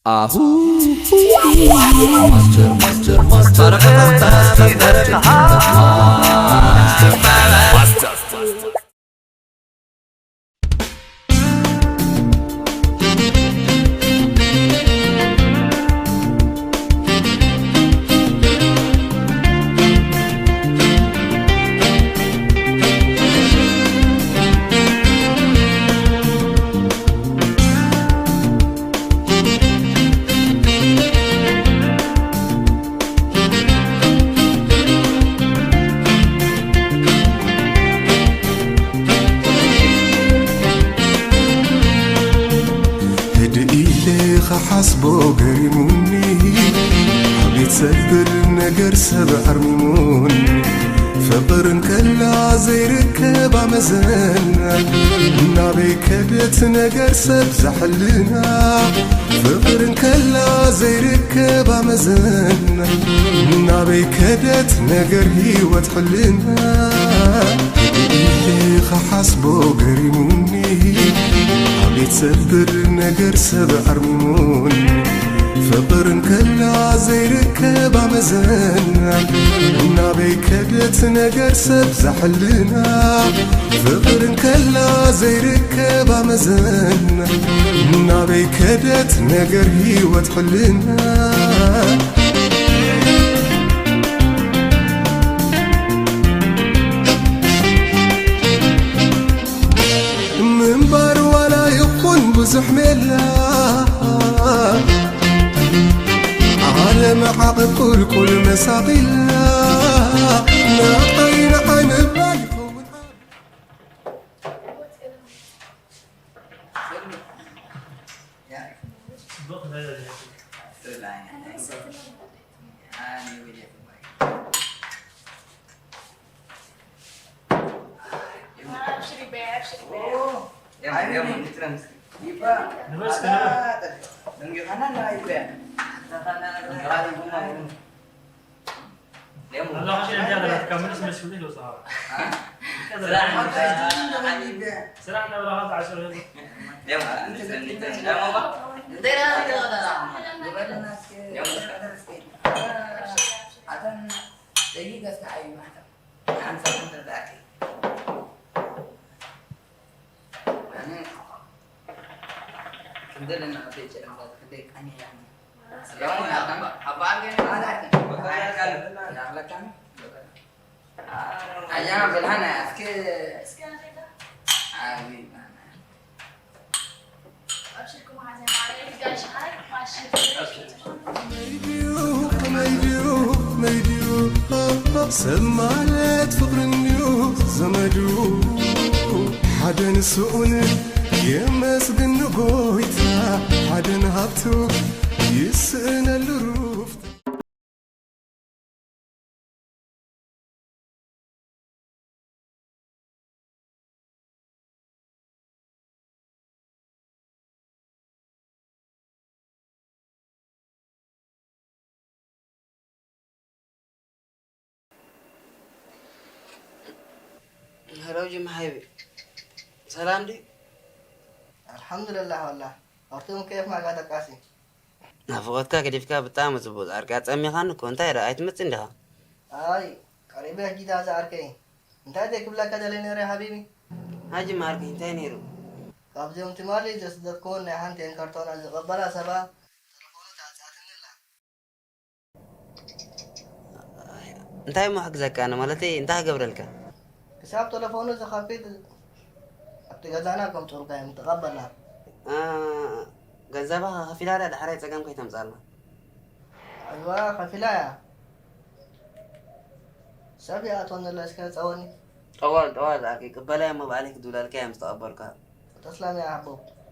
ኣሁ ማስተር ማስተር ማስተር ማስተር ህድእ ኢለ ኸሓስቦ ገሪሙኒ፣ ኣቤት ዘብል ነገር ሰብ ኣርሚሙኒ። ፍቕር እንከላ ዘይርከብ ኣመዘና፣ ናበይ ከደት ነገር ሰብ ዘሕልና። ፍቕር እንከላ ዘይርከብ ኣመዘና፣ ናበይ ከደት ነገር ህይወት ሕልና። ኢለ ኸሓስቦ ገሪሙኒ፣ ኣቤት ዘብል ነገር ሰብ ኣርሚሙኒ። ፍቕር እንከላ ዘይርከብ ኣመዘና፣ ናበይ ከደት ነገር ሰብ ዘሕልና። ፍቕር እንከላ ዘይርከብ ኣመዘና፣ ናበይ ከደት ነገር ህይወት ሕልና። ምንባር ዋላ ይኹን ብዙሕ ሜላ፣ ዓለም ዓቐብ ቁልቁል መሳቒላ፣ ንዓይ ንዓይ ምባል ይኸውን። ከመይ ድዩ፣ ከመይ ድዩ፣ ከመይ ድዩ? ሰብ ማለት ፍቕሪ እንድዩ ዘመዱ። ሓደ ንስኡን የመስግን ንጎይታ፣ ሓደ ንሃብቱ ይስእነሉ ሩፍታ። ሄሎ ጅማ ሓይቢ፣ ሰላም ድዩ? ኣልሓምዱልላህ ወላ። ኣርቱም ከየፍ ማጋ ተቃሲ? ናፍቖትካ ገዲፍካ ብጣዕሚ ጽቡቕ ጻርቃ። ጸሚኻኒ እኮ፣ እንታይ ደኣ ኣይትመጽእን ዲኻ? ኣይ፣ ቀሪበ ሕጂ ዳኣ ዝዓርከይ። እንታይ ደይ ክብለካ ደልየ ነይረ ሓቢቢ? ሓጂ ማርኪ፣ እንታይ ነይሩ? ካብዚኦም ትማሊ ዘስደድክወን ናይ ሓንቲአን ካርቶናት ዝቐበላ ሰባ ተለፎኑ ተዓጻትኒ ኣላ። እንታይ እሞ ክሕግዘካ ኣነ? ማለተይ እንታይ ክገብረልካ? ክሳብ ተለፎኑ ዝኸፍት ኣብቲ ገዛና ከምጽኡልካ እዮም፣ ተቐበላ። እ፣ ገንዘባ ከፊላ ድያ ዳሕራይ ጸገም ከይተምጽኣልና? ኣይዋ፣ ከፊላ እያ። ሰብ ይኣትወኒ ኣሎ፣ እስከ ጸወኒ። ጠዋል፣ ጠዋል፣ ኣኪ ቅበላ እሞ ባዕለይ ክድውላልካ እየ ምስ ተቐበልካ። ተስላም እያ ሓቦ።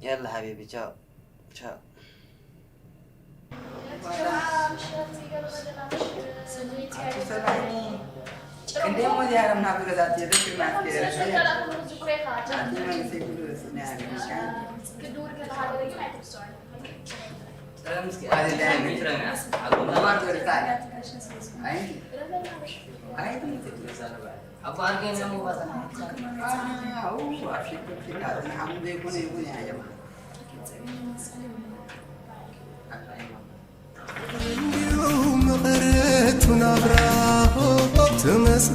የላ ሓቢቢ፣ ቻው፣ ቻው። ክንደይ ሞ እዚኣ ረምና ብገዛት የደክርና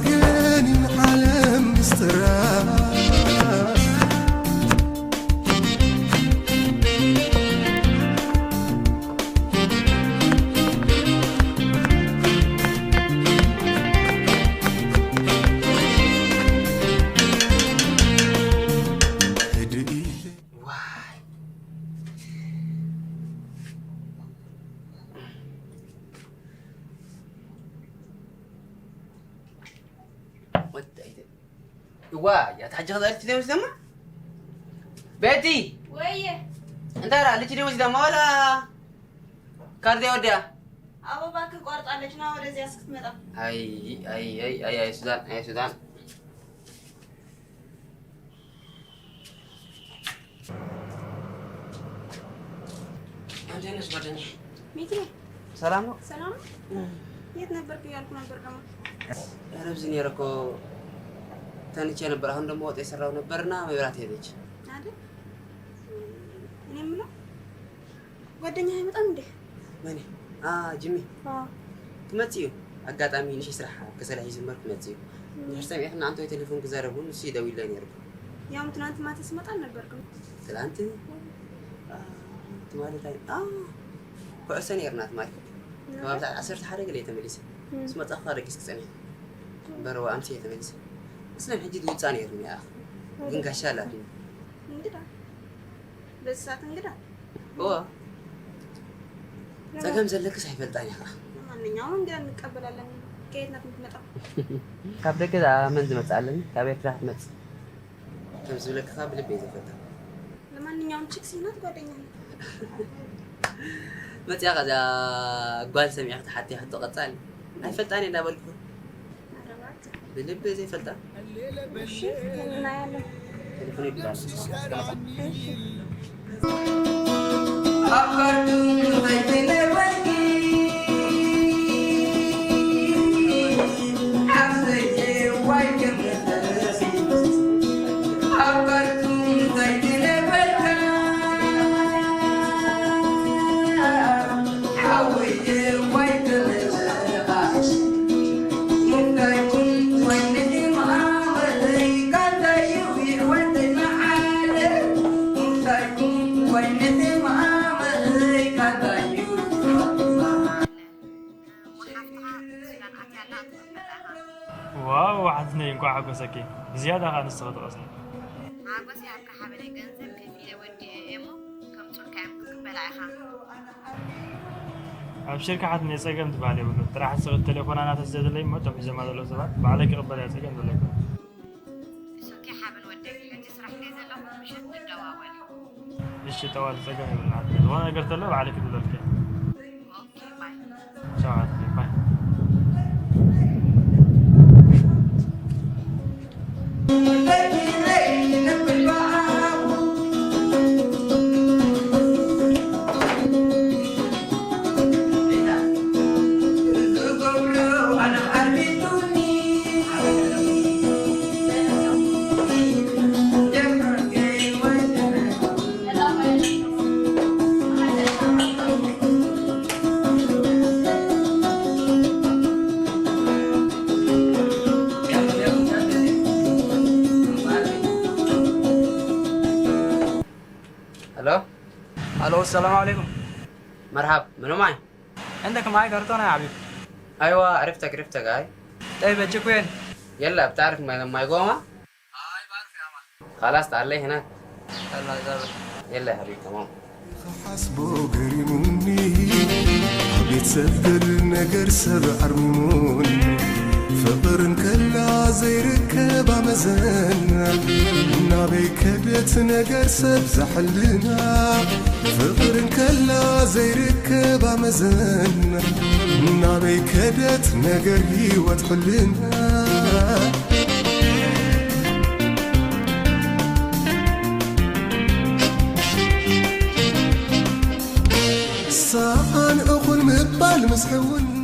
ግን ዓለም ምስጢራ ህድእ ኢለ ዋይ። ወዳይተ። እዋ፣ ያታ ሕጂ ክዛልች ደምስ ደማ? ቤቲ! ወየ። እንታይ ራ፣ ልጅ ደምስ ደማ ዋላ ካርድ ወዲያ? ኣበባ ክቋርጣለች፣ ና ወደዚያ እስክትመጣ። ኣይ፣ ኣይ፣ ኣይ፣ ኣይ፣ ኣይ፣ ሱዳን፣ ኣይ፣ ሱዳን። እንዴት ነሽ ጓደኛዬ? ሚኪ፣ ሰላም ነው? ሰላም ነው? የት ነበርክ እያልኩ ነበር ደግሞ። ኧረ፣ ኣብዚ ነይረ እኮ፣ ተንቼ ነበር። አሁን ደግሞ ወጥ የሰራው ነበርና መብራት ሄደች። አይደል? እኔ የምለው፣ ጓደኛህ አይመጣም እንዴ? መን? አ፣ ጅሚ። አዎ። ክመጽእ እዩ። ኣጋጣሚ ንእሽተይ ስራሕ ከሰላ ሒዙ እምበር ክመጽእ እዩ። እም። ድሕሪ ሰሚዕክና ኣንተ ቴሌፎን ክዛረቡ ንሱ ይደውይለይ ነይሩ። ያውም ትናንት ማታ ስመጣ አልነበርክም። ትላንት? አ፣ ትማሊ ታይ? አ፣ ኩዕሶ ነይርና ትማሊ። እም። ከባቢ ሰዓት ዓሰርተ ሓደ ገለ እየ ተመሊሰ። እም። ምስ መጻእኩ ደቂስ ክጸንሕ። እም። በረዋ ኣምሲ እየ ተመሊሰ። እስለም ሕጂ ዝውጻእ ነይሩ እያ። እም። ግን ጋሻ ኣላትኒ። እንግዳ። በዚህ ሰዓት እንግዳ? እዎ። ጸገም ዘለክስ ኣይፈልጣን ኢኻ። ለማንኛውም እንግዳ እንቀበላለን። ከየት ናት የምትመጣው? ካብ ደገ እዛ መን ዝመጽእ ኣለኒ? ካብ ኤርትራ ትመጽእ። ከም ዝብለካ ብልቢ እየ ዝፈልጣ። ለማንኛውም ቺክስ ናት ጓደኛ ናት። መጽያ ከዛ ጓል ሰሚዕካ ተሓትያ ሕቶ ቀጻሊ። ኣይፈልጣን እየ እንዳበልኩ። ኧረ እባክህ። ብልቢ ዘይፈልጣ። እሺ፣ እናያለን። ቴሌፎን ይደውላል። እሺ። ዋው፣ ሓትነይ፣ እንኳዕ ሓጎሰኪ። ብዝያዳ ኸኣ ንስኺ ትቐስኒ። ሓጎስ ይሃብካ ሓበነይ፣ ገንዘብ ከፊለ ወዲኤ እየ እሞ፣ ከምጽኡልካ እዮም፣ ክትቅበላ ኢኻ። ኣብሽርካ ሓትነይ፣ ጸገም ዝበሃል የብሉን። ጥራሕ ስቕ ቴሌፎና ናተዘዘለይ እሞ፣ እቶም ሒዞማ ዘለዉ ሰባት ባዕለይ ክቕበል እያ፣ ጸገም ዘሎ ኣይኮነን። እሶኬ ሓበን ወደይ፣ ሕጂ ስራሕ ከይ ዘለኹ ምሸት ንደዋወል። እሺ፣ ጠዋል ጸገም የብሉን ሓትነይ። ዝኾነ ነገር ተሎ ባዕለይ ክድውለልኪ እየ። ኦኬ፣ ባይ። ቻው ሓትነይ፣ ባይ። الو. الو، السلام عليكم. مرحب، منو معي؟ عندك معي كرتون يا حبيبي؟ ايوه، عرفتك عرفتك هاي. طيب، اجيك وين؟ يلا، بتعرف ما ما يقوم؟ هاي، بعرف يا عمر. خلاص، تعال لي هناك. يلا، زابط. يلا يا حبيبي، تمام. ሓስቦ ገሪሙኒ፣ ቤተሰብ ገድል ነገር ሰብ ኣርሚሙኒ። ፍቕር እንከላ ዘይርከብ ኣመዘን፣ ናበይ ከደት ነገር ሰብ ዛሕልና። ፍቕር እንከላ ዘይርከብ ኣመዘን፣ ናበይ ከደት ነገር ህይወት ሕልና። ሰኣን እኹል ምባል ምስ ሕውነት።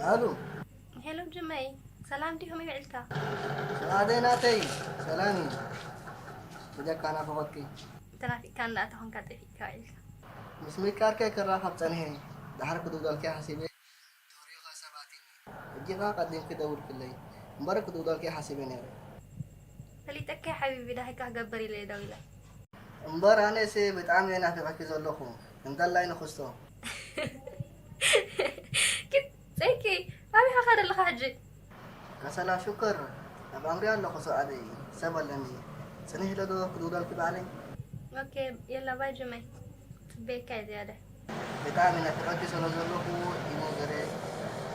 ኣሉ ሄሎ ጅመይ፣ ሰላም ዲኹም ይውዕልካ? ኣደይ ናተይ ሰላም እዩ። ብጀካ ናፍቆትኪ ተናፊቅካ እንዳእተኾንካ ጠፊእካ ውዒልካ። ምስ ሚካርከ ክራኸብ ጸኒሐ። ድሓር ክድውለልኪ ሓሲበ። ተሪኻ ሰባት ሕጂ ኸኣ ቀዲምኪ ደውልክለይ እምበር ክድውለልኪ ሓሲበ ነይረ። ፈሊጠካ ሓቢቢ ዳሂካ ክገብር ኢለ ደው ኢለ። እምበር ኣነስ ብጣዕሚ እየ ናፊቐኪ ዘለኹ። እንተላይ ንክስቶ። ግን ጸይቂ ኣበይ ኢኻ ዘለኻ ሕጂ? ከሰላ ሽኮር ኣብ ኣምሪ ኣለኹ ሰብኣደይ ሰብ ኣለኒ። ጽኒሕ ኢለ ዶ ክድውለልኪ ባዕለይ? ኦኬ የላ ባይ ጅመይ ጽበየካ እየ ዝያደ። ብጣዕሚ ናፊቐኪ ስለ ዘለኹ ኢሞ ገለ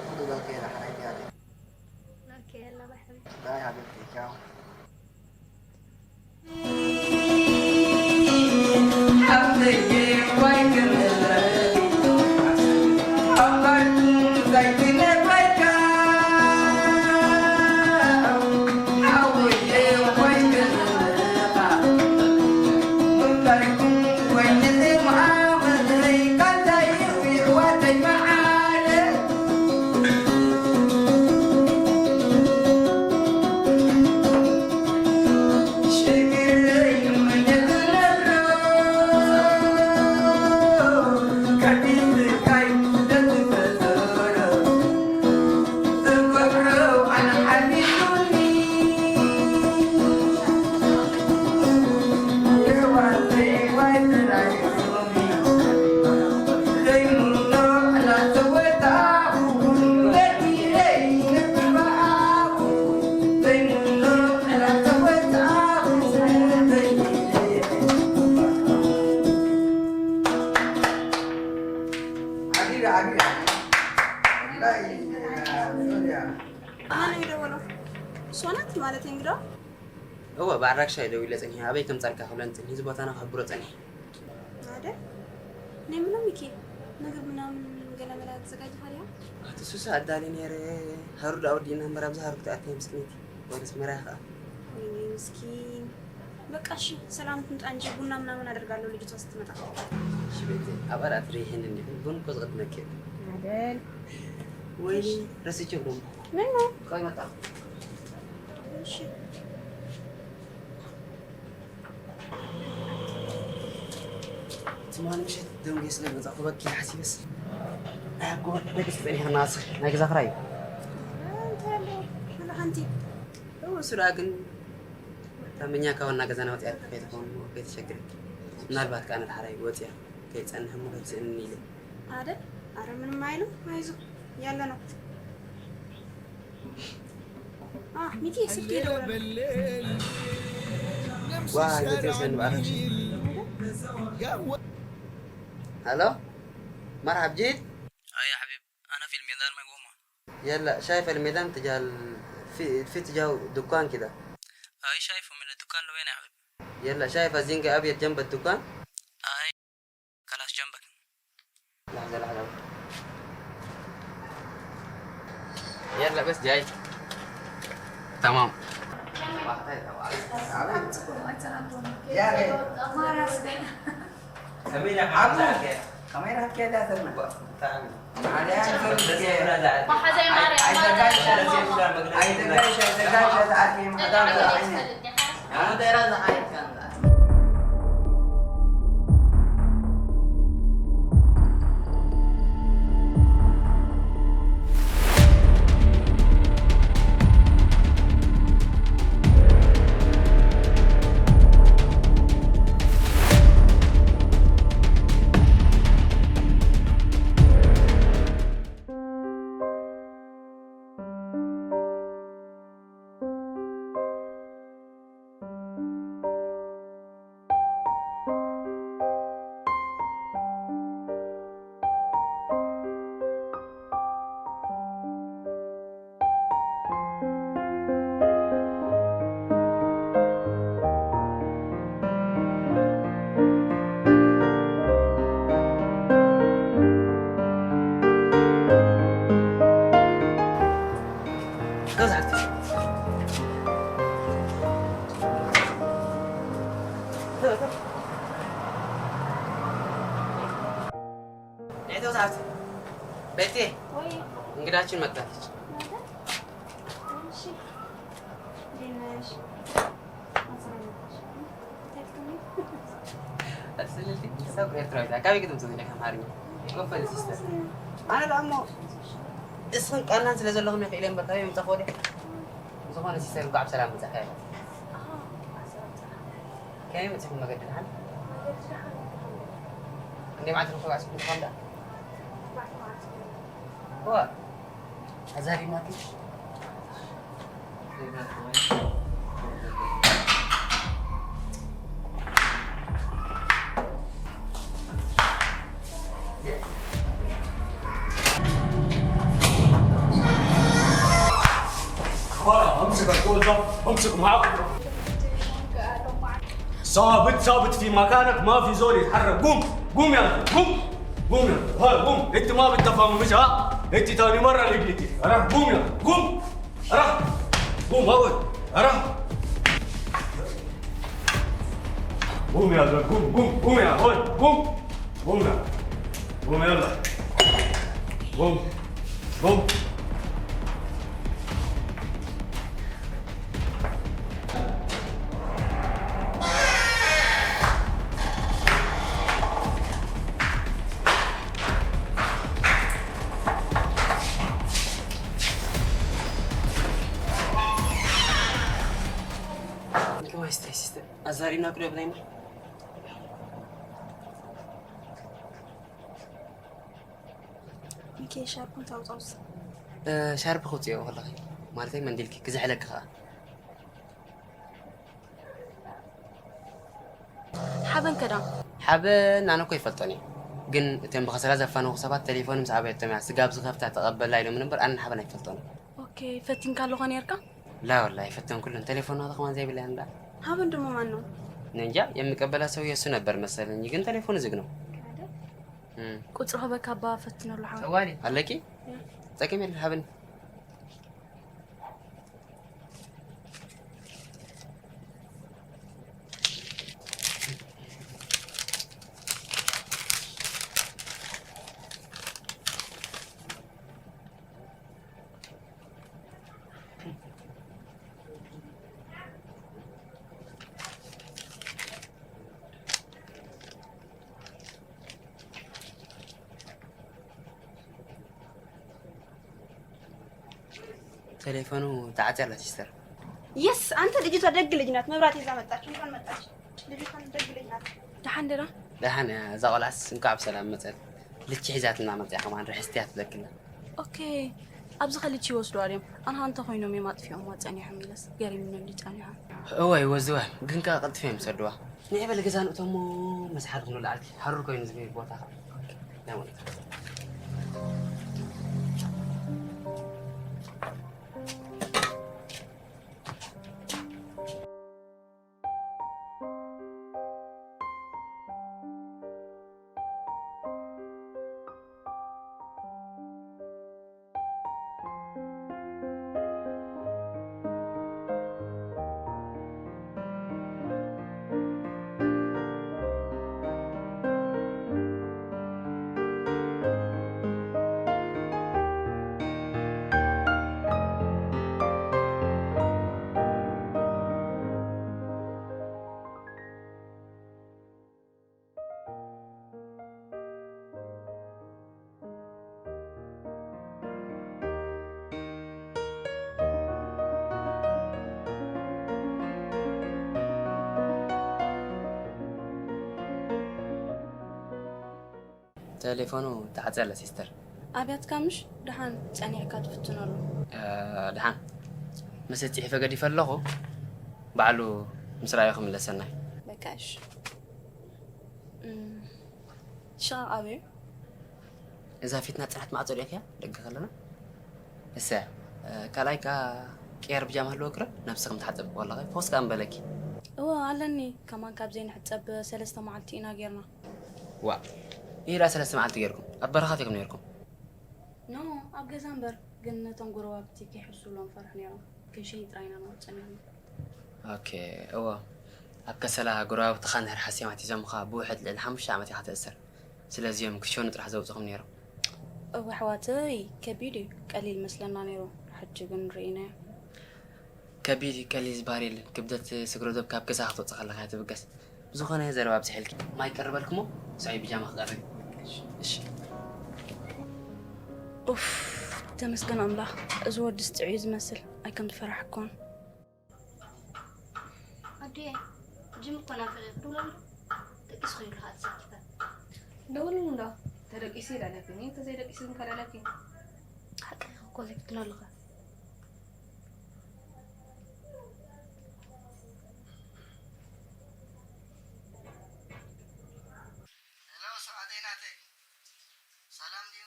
ክድውለልኪ እየ ዳሕራይ ዝያደ። ኦኬ የላ ባይ ሓቢቢ። ባይ ሓቢብቲ ቻው። ኣነ ይደወሎ እሷ ናት ማለት እንግዳ እወ ብኣድራሻ እየ ደዊለ ጸኒሐ ኣበይ ከምጻልካ ክብለን ጸኒሐ እዚ ቦታና ክሕብሮ ጸኒሐ ኣደ ናይ ምኖም ሚኪ ምግብ ምናምን ገለመላ ተዘጋጅኻ ዲያ ኣቲ ሱሳ ኣዳሊ ነይረ ሃሩ ዳኣ ወዲእና እምበር ኣብዚ ሃሩ ክትኣትያ ምስክነቲ ወደስ መርያ ከኣ ወይኔ ምስኪን በቃ እሺ ሰላም ትምጣ እንጂ ቡና ምናምን አደርጋለሁ ልጅቷ ስትመጣ ሽቤቴ ኣብ ኣርኣት ሪሕን እንዲኹም ቡን እኮ ዝቕድመኪ ኣደል ወይኒ ረስቼው ደሞ ምን ነው ቆይ መጣ እሺ ትማሊ ምሸት ደንጎ ስለ ዝመጻኹ በኪ ሓሲበስ ኣጎ ደቂ ጸኒሕና ናይ ገዛ ክራይ እንታይ ኣሎ ሓንቲ እሱ ደኣ ግን ካብ መኛ ካብ ዋና ገዛና ወፂኣ ከይትኸውን እሞ ከይተሸግረኪ ምናልባት ከዓ ነድሓራይ ወፂኣ ከይፀንሕ እሞ ከይትስእንኒ ኢለ ኣደ ኣረ ምንም አይልም አይዞ ያለ ነው ሚኪ ስልክ ይደውላል ዋ ህይወት ይወስደኒ በኣለች ሄሎ መርሓብ ጂድ አይ ሐቢብ አና ፊልም የለ አርማይ ጎማ يلا شايف الميدان تجاه ال- في في تجاه دكان كده አይ ሻይፉ ምን ዱካን ነው ወይኔ ሐቢብ يلا شايف الزنقة أبيض جنب الدكان አይ ከላስ ጀንበክ لحظة لحظة يلا بس جاي تمام ካሜራ ከዳ ተርና ማርያም ኣይዘጋሽ ኣይዘጋሽ ኣይዘጋሽ ኣትኪ ማሕዳም ተባዕኒ ቤቴ እንግዳችን መጥታለች። እሺ፣ እንዴት ነሽ? ኣስልልቲ ሰብ ኤርትራዊት ኣካባቢ ክትምጽእ ኢለ ኣምሓርኛ ኮፈል ሲስተር ኣነ ደኣ እሞ እስኽን ቃናን ስለ ዘለኹም ኢኺ ኢለ እምበር ካበይ ምጻኹ ወደ ዝኾነ ሲስተር እንኳዕ ብሰላም መጻኻ ኢለ ከመይ መጺኹም መገዲ ደሓን እንደ መዓልቲ ንኽባዕ ስኩም ዝኾን ደኣ ዋ ኣዛሪማትሽ امسك الطول ده، امسك معاك. ثابت، ثابت في مكانك، ما في زول يتحرك. قوم، قوم يا أخي، قوم. قوم يا أخي. ها، قوم. انت ما بتفهم مش، ها؟ انت تاني مرة رجلتي. راح قوم يا أخي، قوم. راح. قوم أول. راح. قوم يا زول، قوم، قوم، قوم يا أخوي، قوم. قوم يا. قوم يلا. قوم. قوم. ኣዛሪና ቅዶ ብናይና ሚኪ ሻርፕን ታውጣውስ ሻርፕ ክውፅኦ ከለኺ ማለተይ መንዲልኪ ክዝሕለኪ ከዓ ሓበን ከዳ ሓበን ኣነ እኮ ይፈልጦን እየ ግን እተን ብኸሰላ ዘፋነኹ ሰባት ቴሌፎን ምስ ኣበየቶም እያ ስጋብ ዝኸፍታ ተቐበላ ኢሎም እምበር ኣነ ሓበን ኣይፈልጦን እየ ኦኬ ፈቲንካ ኣለኾ ነርካ ላ ወላ ኣይፈተንኩሉን ቴሌፎን ናተ ከማን ዘይብላ እንዳ ሓበን ድማ ማን ነው እንጃ የሚቀበላ ሰው የሱ ነበር መሰለኝ ግን ቴሌፎን ዝግ ነው ቁፅሪ ክበካ ኣባ ፈትነሉ ሓበን ጠዋሊ ኣለኪ ጠቅም የለ ሓበን ቴሌፎኑ ተዓጽያ ኣላ ሲስተር። የስ አንተ ልጅቷ ደግ ልጅ ናት። መብራት ይዛ መጣች። እንኳን መጣች። ልጅቷ ደግ ልጅ ናት። ደሓን ደራ ደሓን እያ እዛ ቆልዓስ እንኳዕ ብሰላም መጸት። ልቺ ሒዛትና መጽያ ከማን ርሕስቲ እያ ትብለክና። ኦኬ ኣብዚ ከልቺ ይወስዱ ኣርዮም ኣንሃ እንተ ኮይኖም እዮም ኣጥፊኦምዋ ጸኒሖም ኢለስ ገሪምኒ እንዲ ጸኒሖም እወ ይወዝዋ ግን ከኣ ቀልጥፊ እዮም ዝሰድዋ። ንዕ በል ገዛ ንእቶሞ መስሓር ክንብለዓልኪ ሓሩር ኮይኑ ዝብል ቦታ ኸዓ ናይ ወንት ቴሌፎኑ ተዓጽያ ኣላ ሲስተር። ኣብያትካ ምሽ ደሓን ጸኒዕካ ትፍትነሉ። ደሓን መሰ ጽሒፈ ገዲፈ ኣለኹ ባዕሉ ምስ ረኣዮ ክምለሰና እዩ። በቃ እሺ። እም፣ ሽቓቕ ኣበዩ? እዛ ፊትና ጽናሕቲ ማዕጾ ሪኢኽያ ደገ ከለና እሰ ካልኣይ ከኣ ቅያር ብጃማ ኣለወ ክረ ነብሲ ከም ትሓጸብ ከለኺ ፈውስ ከኣ ምበለኪ እወ ኣለኒ ከማን ካብ ዘይንሕጸብ ሰለስተ መዓልቲ ኢና ጌርና ዋ ይራ ሰለስተ መዓልቲ ጌርኩም ኣብ በረኻ ዲኹም ኔርኩም ኖ ኣብ ገዛ እምበር ግን ነቶም ጎረባብቲ ከይሕሱሎም ፈርሑ ኔሮም ክንሸይ ጥራይ ኢና ንወጽእ ኔርና ኦኬ እወ ኣብ ከሰላ ጎረባብትኻ እንድሕር ሓሲማት ሒዞምኻ ብውሕድ ልዕሊ ሓሙሽተ ዓመት ኢኻ ትእሰር ስለዚ እዮም ክሸኑ ጥራሕ ዘውፅኹም ነይሮም እወ ኣሕዋተይ፣ ከቢድ እዩ። ቀሊል መስለና ነይሩ፣ ሕጂ ግን ርኢናዮ። ከቢድ እዩ ቀሊል ዝበሃል የለን። ክብደት ስግረዶብ ካብ ገዛ ክትወፅእ ከለኻ እያ ትብገስ። ብዝኾነ ዘረባ ኣብዚሐልኪ። ማይ ቀርበልክሞ? ስዒ ቢጃማ ክቐርብ። እሺ። ኡፍ፣ ተመስገን ኣምላኽ። እዚ ወድስ ጥዑይ ዝመስል፣ ኣይከም ዝፈራሕኮን። ኣዴ፣ ጅም እኮ ናፊቐ ክድውለሉ። ደቂስኺ ኢሉ ከዓ ተሰኪፈ። ደውልሉ እንዶ። ተደቂሱ ይለለኪ፣ እኔ እንተዘይደቂሱ ግን ከለለኪ። ሓቂ እኮ ዘይፍትኖ ኣለኻ። ሄሎ፣ ሰዓተይ ናተይ። ሰላም ድዩ?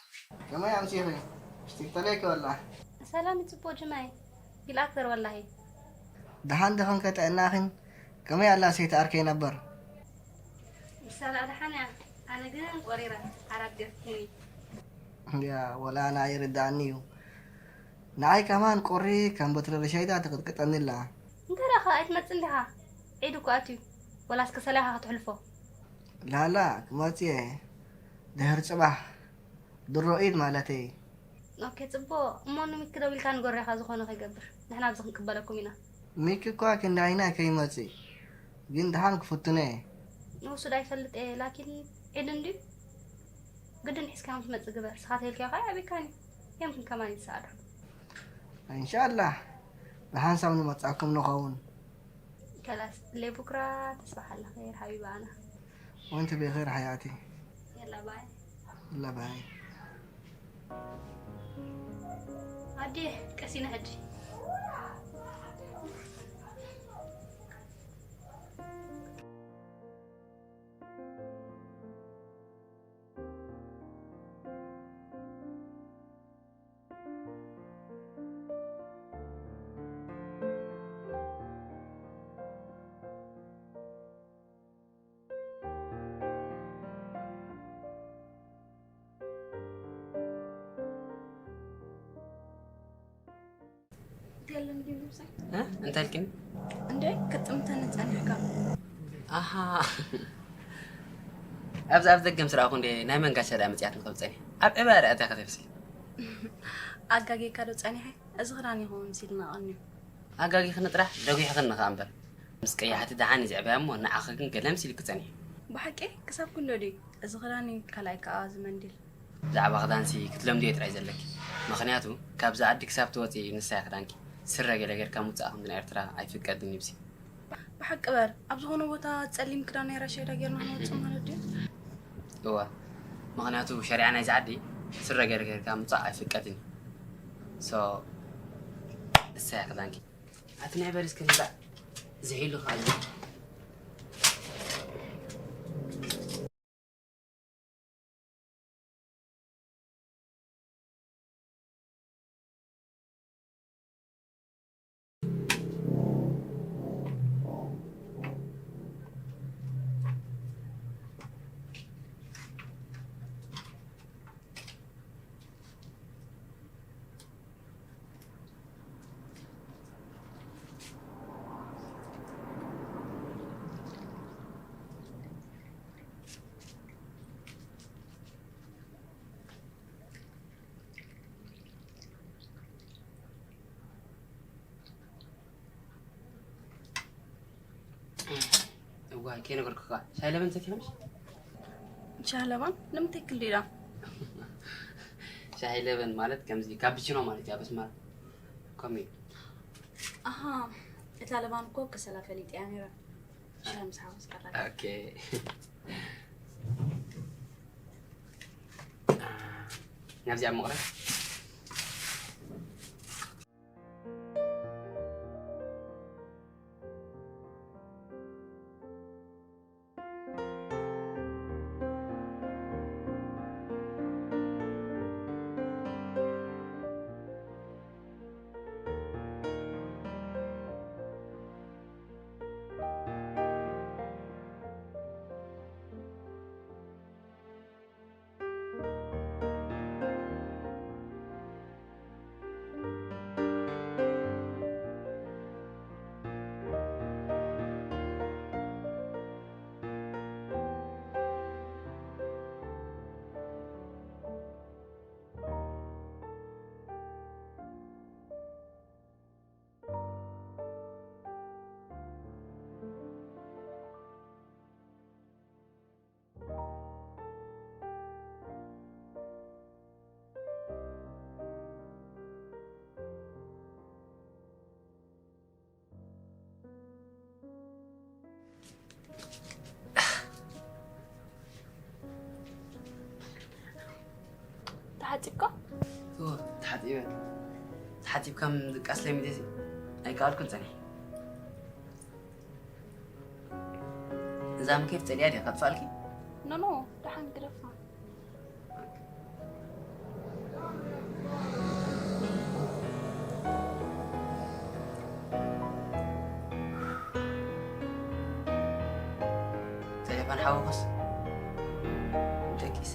ከመይ ኣምሲኺ? ትኽተለይኪ ወላ? ሰላም ይጽቦ ጅማይ። ይልኣክ ዘር ወላሂ። ደሓን ዲኽን ከጥዕናኽን? ከመይ ኣላ ሰይቲ ኣርከይ ነበር? ምሳላ ደሓን እያ። ኣነ ግን ቆሪረ፣ ዓራት ገፍትኒ። እንድያ፣ ወላ ኣነ ኣይርድኣኒ እዩ። ንዓይ ከማን ቁሪ ከም በትሪ ርሻይዳ ትቕጥቅጠኒ ኣላ። እንተ ደኣ ኸኣ ኣይትመጽእን ዲኻ? ዒድ እኮ ኣትዩ። ወላ እስከ ሰላይኻ ክትሕልፎ? ላላ፣ ክመጽእ እየ። ድሕሪ ጽባሕ። ድሮ ኢድ ማለተይ። ኦኬ፣ ጽቡቕ። እሞ ንሚኪ ደዊልካ ንገሮ ኢኻ ዝኾነ ከይገብር። ንሕና ኣብዚ ክንቅበለኩም ኢና። ሚኪ እኳ ክንዳይና ከይመጽእ። ግን ደሓን ክፍትኖ እየ። ንሱ ዳ ይፈልጥ እየ፣ ላኪን ዒድ እንድዩ። ግድን ሒዝካ ክትመጽእ ግበር። ንስኻ ተይልካዮ ኸኣ የዕብየካን እዩ። የምክን ከማን ይሰኣዶ። ኢንሻላህ። ብሓንሳብ ንመጽኣኩም ንኸውን። ከላስ፣ ለቡክራ ተስባሕ ኣላ ኸይር ሓቢባ ኣና። ወንቲ ብኸይር ሓያቲ። የላ ባይ። የላ ባይ። ኣዴ፣ ቀሲና ሕጂ። የለን ድዩ ምሳይ? እ? እንታይ ኢልክኒ? እንደ ክጥምተኒ ጸኒሕካ። ኣሃ። ኣብዚ ኣብ ደገ ምስ ረኣኹ እንደ ናይ መን ጋሻ ደኣ መጺኣትኒ ከም ጸኒሐ። ኣብ ዕባያ ደኣ እንታይ ከተብሲ? ኣጋጊካ ዶ ጸኒሐ? እዚ ክዳን ይኸውን ሲልና ቀንዩ። ኣጋጊኽኒ ጥራሕ ደጒሕኽኒ ከኣ እምበር። ምስ ቀያሕቲ ደሓን እዩ ዝዕበያ እሞ ንዓኺ ግን ገለ መሲሉኪ ጸኒሑ። ብሓቂ ክሳብ ክንዶ ድዩ? እዚ ክዳን እዩ፣ ካልኣይ ከኣ እዚ መንዲል። ብዛዕባ ክዳንሲ ክትለምድዮ ጥራይ ዘለኪ። ምኽንያቱ ካብዛ ዓዲ ክሳብ ትወጺ እዩ ንሳ እያ ክዳንኪ። ስረ ገለ ጌርካ ምውጻእ ከምዚ ናይ ኤርትራ ኣይፍቀድን እዩ ብሲ። ብሓቂ በር፣ ኣብ ዝኾነ ቦታ ጸሊም ክዳን ናይ ራሻይዳ ጌርና ንወጽእ ማለት ድዩ? እወ፣ ምኽንያቱ ሸሪዓ ናይዚ ዓዲ ስረ ገለ ጌርካ ምውጻእ ኣይፍቀድን እዩ። ሶ፣ እሳ እያ ክዳንኪ። ኣቲ ናይ በል እስከ ንብላዕ። ዝሒሉ ኸኣ ኣሎ። እዋይ፣ ከይነገርኩኻ። ሻሂ ለበን ሰቲኻ ምሽ? ሻሂ ለበን? ንምንታይ ክንዲ ኢላ? ሻሂ ለበን ማለት ከምዚ ካፕቺኖ ማለት እዩ ኣብ ኣስመራ። ከምኡ እዩ። ኣሃ፣ እታ ለባን እኮ ከሰላ ፈሊጠያ ነይረ። ሻሂ ምስ ሓወስ ቀላል። ኦኬ። ናብዚኣ መቕረት። ተሓጺብካ? እወ፣ ተሓጺበ። ተሓጺብካ ምድቃስ ለሚደ ኣይከኣልኩን ጸኒሐ። እዛ ምኬፍ ጸሊኣ ድያ ካብ ጻልኪ? ኖኖ፣ ደሓን ግደፋ። ቴሌፎን ሓወኸስ ደቂሰ።